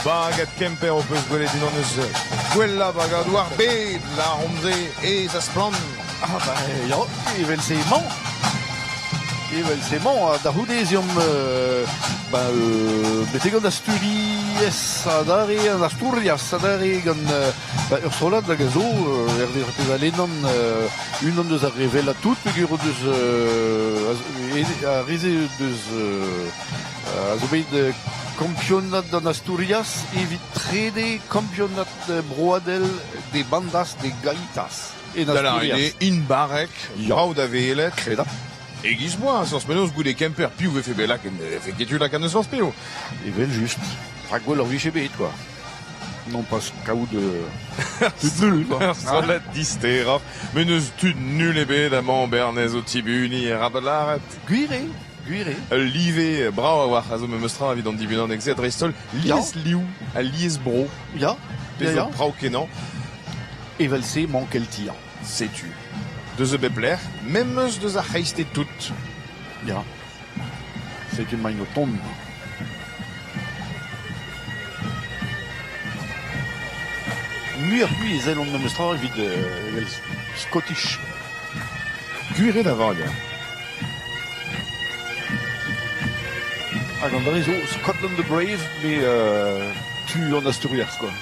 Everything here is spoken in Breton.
Bagad Kemper ho peus gwelet unan eus gwellañ bagadoù ar bed, lâromp-se, aes ha splann. Ah bah ya, evel-se emañ. Evel-se emañ, ha da c'houde ez eomp ba, betek an Asturiez adarre, an Asturias adarre gant ba, ur strollad hag a zo, hervez ar pezh a lennan, unan deus ar re wellañ tout peogwir o deus ar re-se deus a zo bet kampionad an Asturias evit trede kampionad broadel de bandas de gaitas en Da lâret Asturias. eo int barrek, brav da welet. Kredabl. E-giz boaz, forzh penaos goude Kemper, piv 'vefe bet lakaet ne vefe ket tu lakaat n'eus forzh piv. Evel-just. Rak gwelloc'h 'vije bet, quoi. Non pas kaout tud nul, quoi. Ur strollad disteroc'h, met n'eus tud nul ebet amañ Bernez o tibuniñ, arabat lâret. Gwir eo. Gwir eo. Ul live brav a-walc'h a zo memestra evit an dibunadeg-se, dreist-holl liesliv ha liesbro. Ya, Pezh zo brav-kenañ. Evel-se emañ Keltia. Setu. Deus a bep lec'h, memes deus ar c'hreisteiz tout. Ya. Setu emaint o tont. Muioc'h-mui e sellont memestra evit evel Scottish. Gwir eo da vat, ya. Hag an dra zo Scotland the Brave, mais tu an Asturias, quoi.